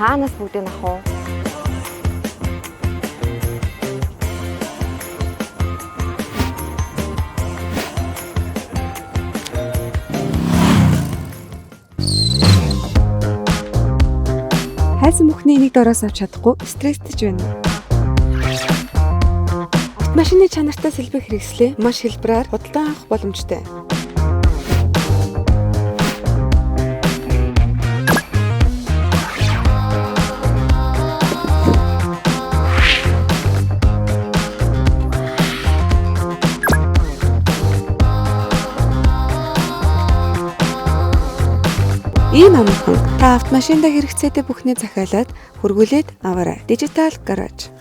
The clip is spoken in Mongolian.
Хаанаас бүгдийг авах вэ? Хайсан бүхний нэг дороос авч чадахгүй стресстэй ч байна. Автомашины чанартай сэлбэг хэрэгслээ маш хялбараар худалдан авах боломжтой. Ийм амархан та автомашиндаа хэрэгцээтэй бүхний захиалаад хүргүүлээд аваарай. Digital Garage.